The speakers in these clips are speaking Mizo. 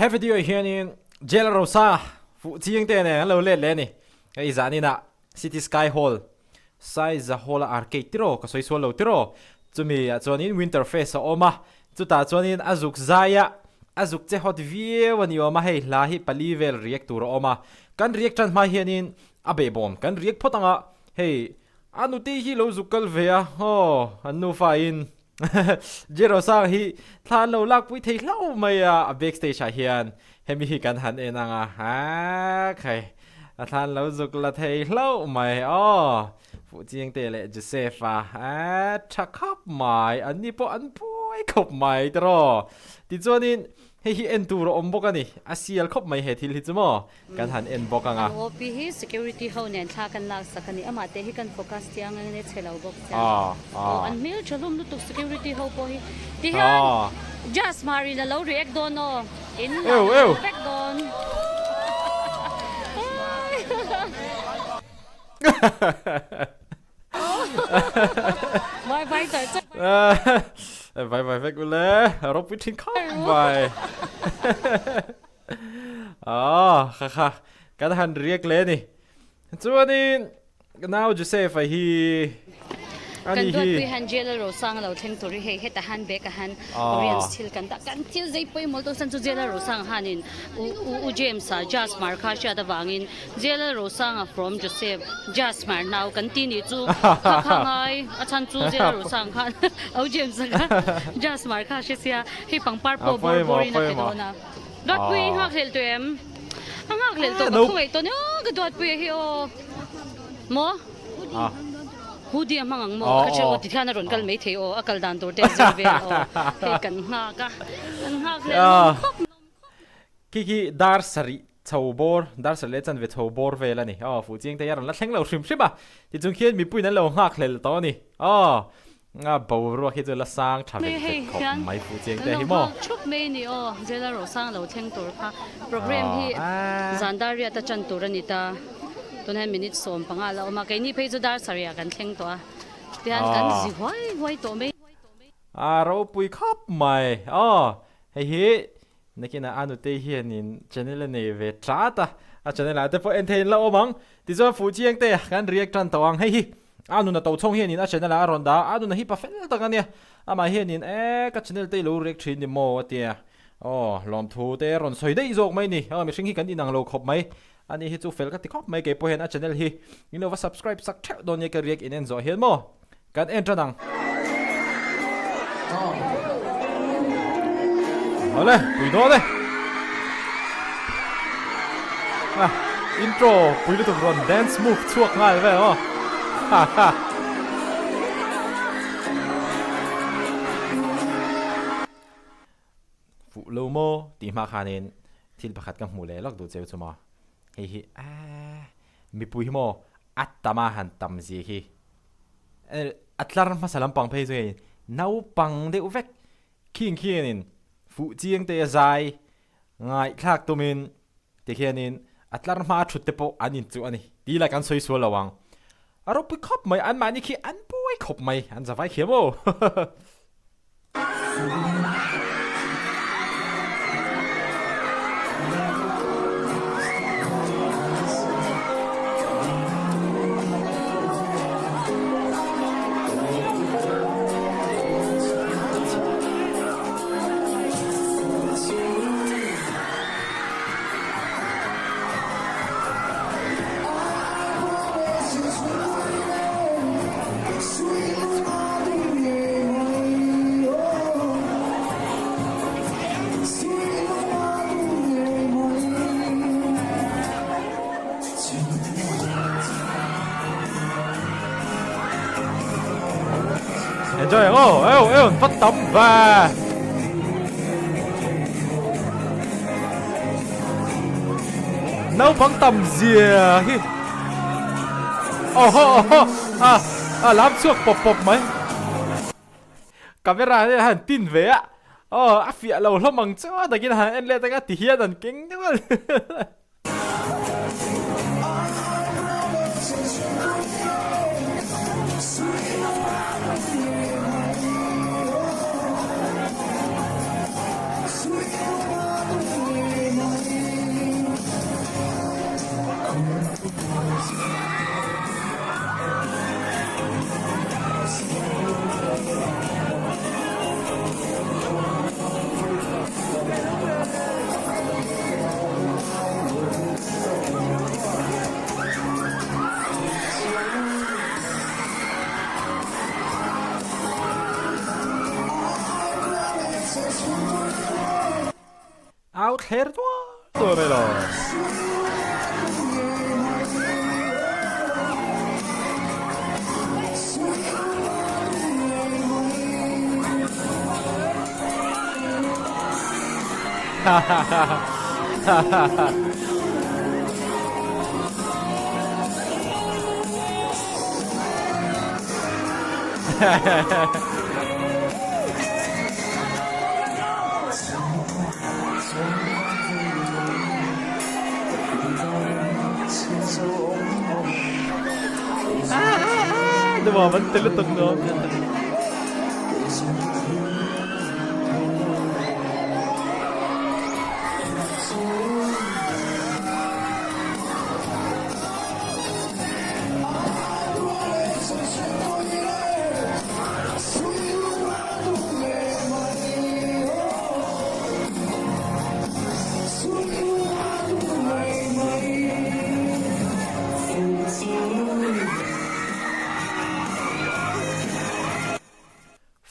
He video ah hianin Jail Rosa fuh chiang te nen an lo let leh a ni. Hei zaninah City Sky Hall, Saiza Hall a arcade tiraw ka sawi sual lo tiraw? Chumi ah chuanin Winter Fest a awm a, chutah chuanin a zuk zai a, a zuk che hot viau a ni awm a, hei hla hi pali vel react tur a awm a. Kan react tan hma hianin a behbawm kan react phawt ang a, hei a nute hi lo zuk kal ve a, aw an nufa in Jerosang hi thla an lo lakpui thei hlauh mai a, a back stage ah hian hemi hi kan han en ang a, haa khai a thla an lo zuk la thei hlauh mai aw, Fuhchiangte leh Joseph a aa tha khawp mai, an ni pawh an buai khawp mai tiraw, tichuanin Hei hi en tur a awm bawk a ni. A sial khawp mai he thil hi chu maw? Kan han en bawk ang a. Kan OP hi security ho nen thla kan lak sak a ni. Amah te hi kan focus chiang ang ania chhe lo bawk chiang. Aw an hmel tha hlawm lutuk security ho pawh hi. Ti hian Jazz Hmar in a lo react dawn aw. In la lo vek dawn. Vai vai char char. Vai vai vek ule ropui thin khawp mai. Ah kha kha kan han riak le ni. Chuanin nau Joseph a hi Kan duatpui han jail a rosang lo thleng tur hi hei heta han bag a han Orients thil kan dah kan thil zei pawimawh tawk chuan chu jail a rosang hanin u u James a Jazz Hmar kha hriat avangin Jailer Rosanga from Joseph Jazz Hmar nau kan ti nih chu kha kha ngai a chhan chu Jailer Rosanga khan au James a kha Jazz Hmar kha hre sia hei pangpar pawh bawr bawr in a pe dawn a Duatpui i nghak hlel tawh em? A nghak hlel tawh ka khawngaih tawh nia ka Duatpui a hi aw maw Hoodie a hmang ang maw ka hre aw ti hian a rawn kal mai thei aw a kal dan tur te a zir vel aw hei kan nghak a kan nghak hlel nawm khawp Khi khi dar sarih chho bawr, dar sarih leh chanve chho bawr vel a ni. Aw, fuh chiang te hian rawn la thleng lo hrim hrim a. Tichung khian mipuiin an lo nghak hlel tawh a ni. Aw, a boruak hi chu la sang tha vet vet khawp mai fuh chiang te hi maw. Kan lo nghak thup mai ni aw, Zela Rosang lo thleng tur kha program hi zan dar riat a chan tur a ni ta. Tunah hian minute 15 la awm a, keini phei chu dar sarih ah kan thleng tawh a, tihian kan zi huai huai tawh mai. A ropui khawp mai. Aw, hei hi Nakinah a nutei hianin channel a nei ve tat a, a channel ah te pawh en theihin la awm ang. Tichuan fuh chiang te kan react tan tawh ang. Hei hi a nuna to chhawng hianin a channel ah a rawn dah a, a nuna hi pa fel tak a nia. Amah hianin e ka channel te i lo react thin ni maw a tia. Aw lawmthu te rawn sawi daih zawk mai ni. Aw mihring hi kan inang lo khawp mai. Ani hi chu fel ka ti khawp mai kei pawh hian a channel hi in lo va subscribe sak theuh dawn nia ka react in en zawh hian maw. Kan en tan ang. Awle, pui dawn e. Ah, intro pui lutuk rawn dance move chhuak nghal vel aw. Ha ha. Fuh lo maw tih hma khanin thil pakhat ka hmuh leh lawk duh cheu chu maw. Hei hi aaa mipui hi maw a tam a han tam zia hi a tlar hmasa lampang phei chu hei naupang deuh vek khing khianin fuh chiang te a zai ngaihthlak tumin tikhianin a tlar hma a thut te pawh an inchuh a ni tih lah kan sawi sual lo ang. A ropui khawp mai anmahni khi an buai khawp mai an zavai thiam aw. Enjoy ang aw, eu eu vat tam ve. Naupang tam zia hi. Oho oho a a lam chhuak pawp pawp mai. Camera hian a han tin ve a, aw a fiah lo hlawm ang chu a takin a han en let anga ti hian an keng deuh a. Au thler tuar tuar mai lo. Ha ha ha ha ha ha. Nuam an ti lutuk nuam an ti.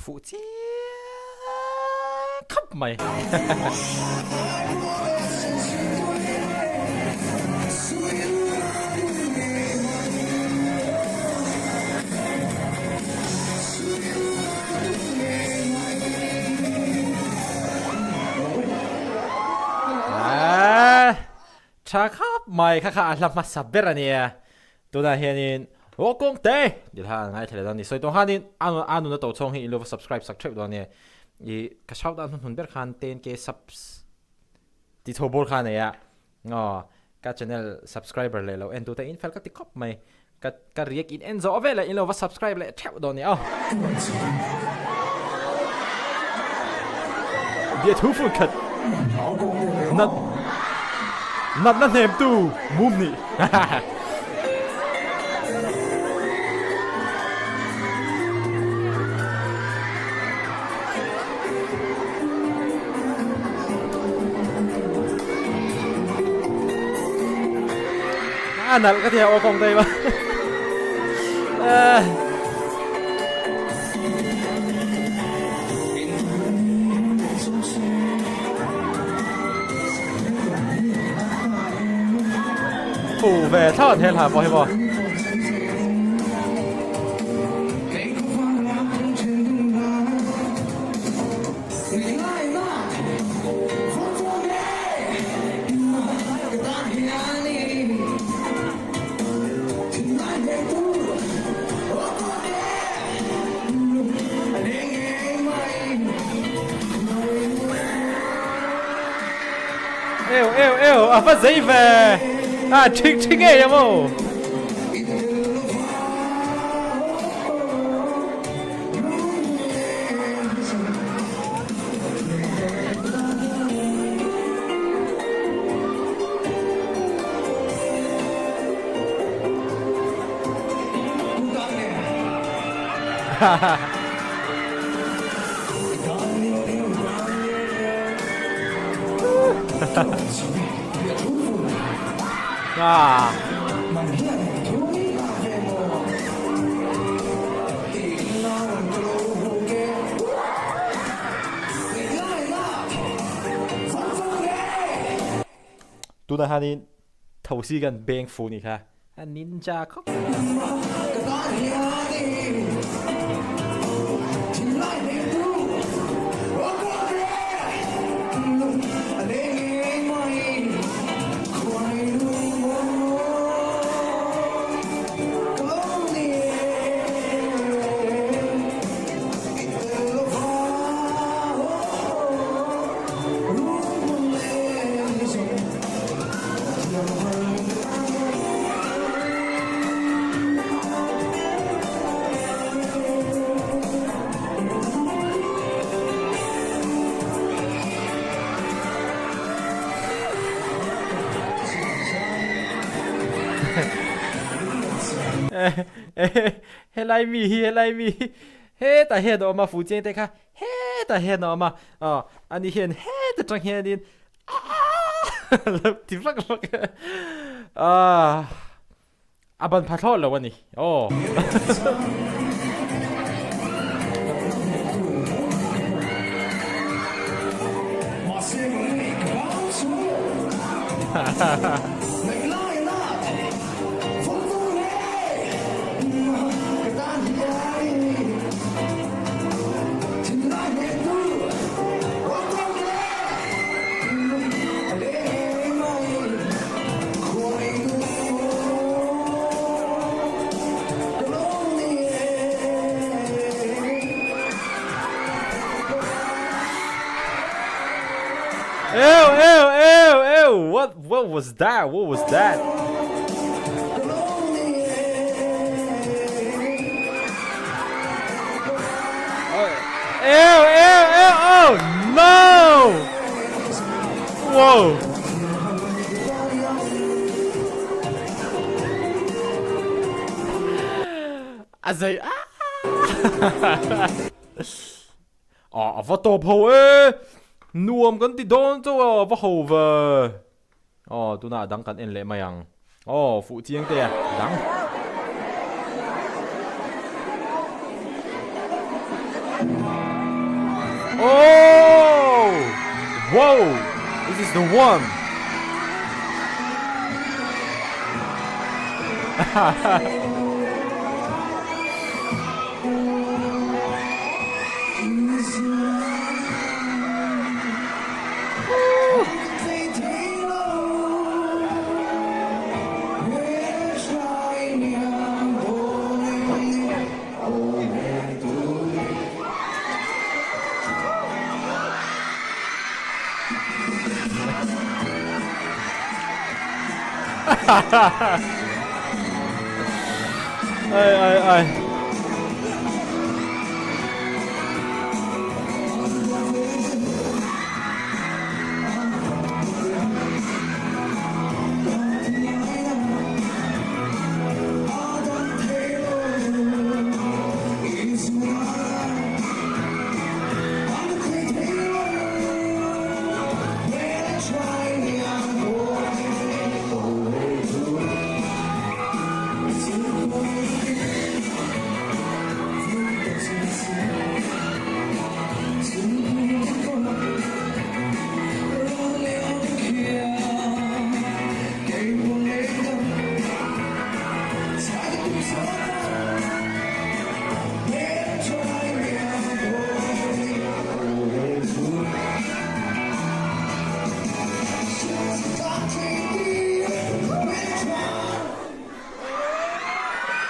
Fuh chiang khawp mai. Tha khawp mai kha kha a hla hmasa ber a nia. Tunah hianin Aw kawngte tih kha an ngaithla leh dawn a ni. Sawi tawh khanin a nuna to chhawng hi in lo va subscribe sak theuh dawn a nia. Ih ka shout out hnuhnun ber khan 10k subs ti chho bawr kha a nei a. Aw ka channel subscriber leh lo en tute in fel ka ti khawp mai. Ka ka react in en zawh vel a in lo va subscribe leh theuh dawn a ni aw. Biathu fun khat nat natna hnemtu mum nih. A nalh ka tia aw kawng te ma. Fu ve thlawt he hla pawh hi maw. Eu eu eu a va zei ve a thing thing ngei a maw. Ah. Tunah hianin thosi kan beng fu nih kha a ninja khawp. Helai mi hi helai mi hi hetah hian a awm a fuhchiang te kha hetah hian a awm a aw ani hian heta tang hianin aaa lo ti vak vak a a ban pha thlawt lo a ni aw. Ew ew ew ew what what was that what was that Ew ew ew oh no Whoa A zei ah A va tawp ho e! Nuam kan ti dawn chauh a, a va ho ve. Aw, tunah a dang kan en leh mai ang. Aw, fuh chiang te a, dang. Oh! Wow! This is the one! Ai ai ai.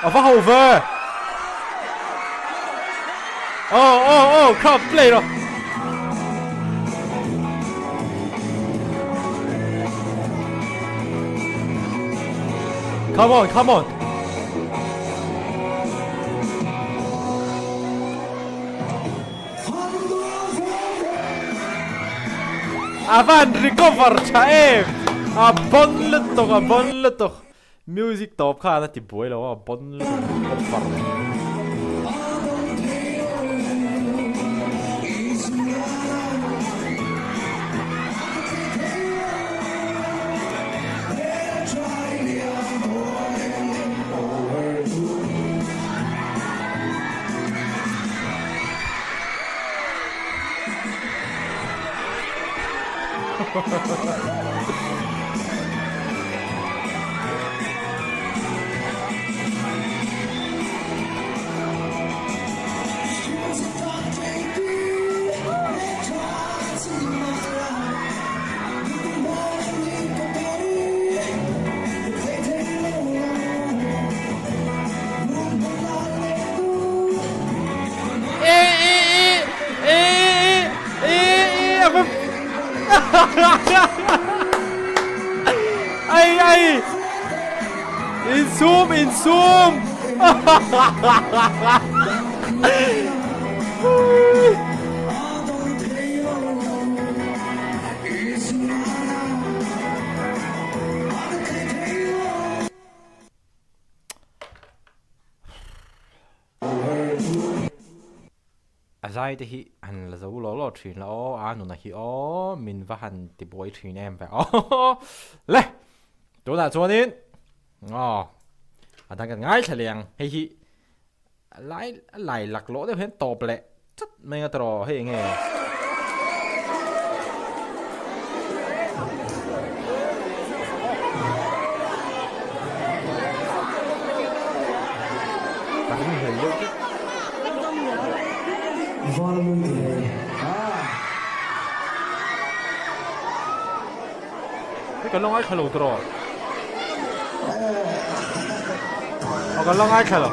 A va ho ve! Oh oh oh kha play rawh! Come on come on! A van recover tha em! A bon lutuk a bon lutuk! Music tawp khan a ti buai lo a bon lutuk cover. Ai ai Insum insum A zai te hi han la zo law law thin la aw, a nuna hi aw, min va han ti buai thin em ve aw. Le! Tunah chuanin aw a dang kan ngaithla leh ang, hei hi lai lai laklawh deuh hian tawp leh chat mai ang tawh hei enge. Hei kan la ngaithla lo tawh. Aw kan la ngaithla lo.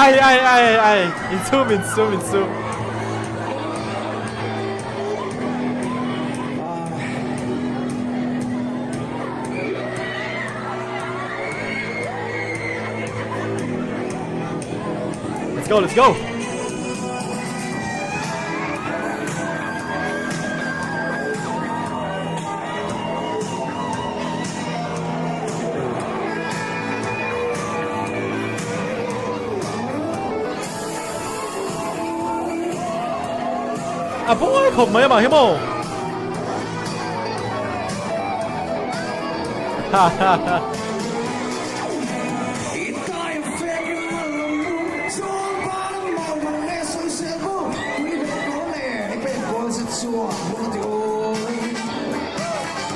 Ai ai ai ai insum insum insum. Let's go, let's go. A buai khawp mai amah hi maw? Ha ha ha.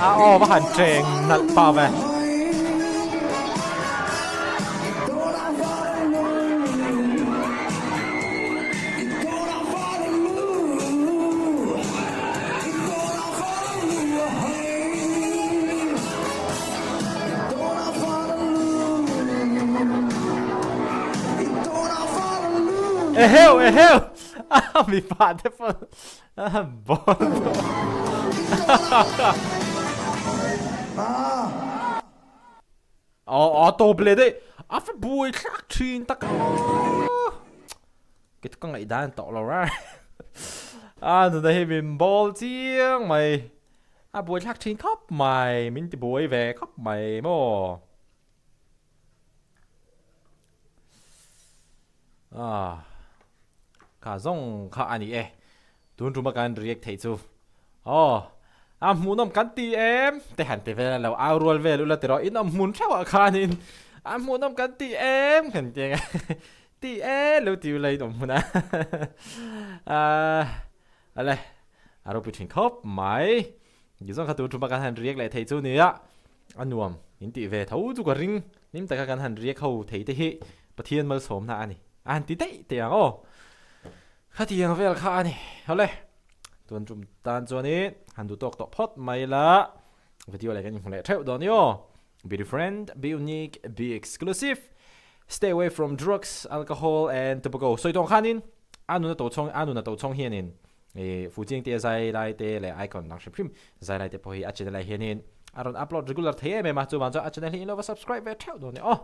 A aw va han cheng nalh pah ve. Eheu eheu a mipa te pawh a bawl Aw aw tawp leh daih a fa buai thlak thin tak Kei chu ka ngaihdan tawh lo ra a nuna hi min bawl chiang mai a buai thlak thin khawp mai min ti buai ve khawp mai maw Ah kha zawng kha a ni e tun tum a kan react theih chu aw a hmuhnawm kan ti em te han ti vel a lo au rual vel ula tiraw in awm hmun theuh ah khanin a hmuhnawm kan ti em kan ti ang ti e lo ti ula in awm hmun a ah ale a ropui thin khawp mai ti zawng kha tun tum a kan han react leh theih chu nia a nuam in tih ve tho chu ka ring hlim taka kan han riak ho thei te hi Pathian malsawmna a ni a han ti daih teh ang aw khatiang vel kha a ni hawle tun tum tan chuanin han duh tawk tawh phawt mai la video leh kan inhmu leh theuh dawn ni aw be different be unique be exclusive stay away from drugs alcohol and tobacco sawi tawng khanin a nuna to chhawng a nuna to chhawng hianin Ih Fujiang te zai lai te leh icon dang hrim hrim zai lai te pawh hi a channel ah hianin a rawn upload regular thei em em a, chuvang chuan a channel hi in lo va subscribe ve theuh dawn nia aw.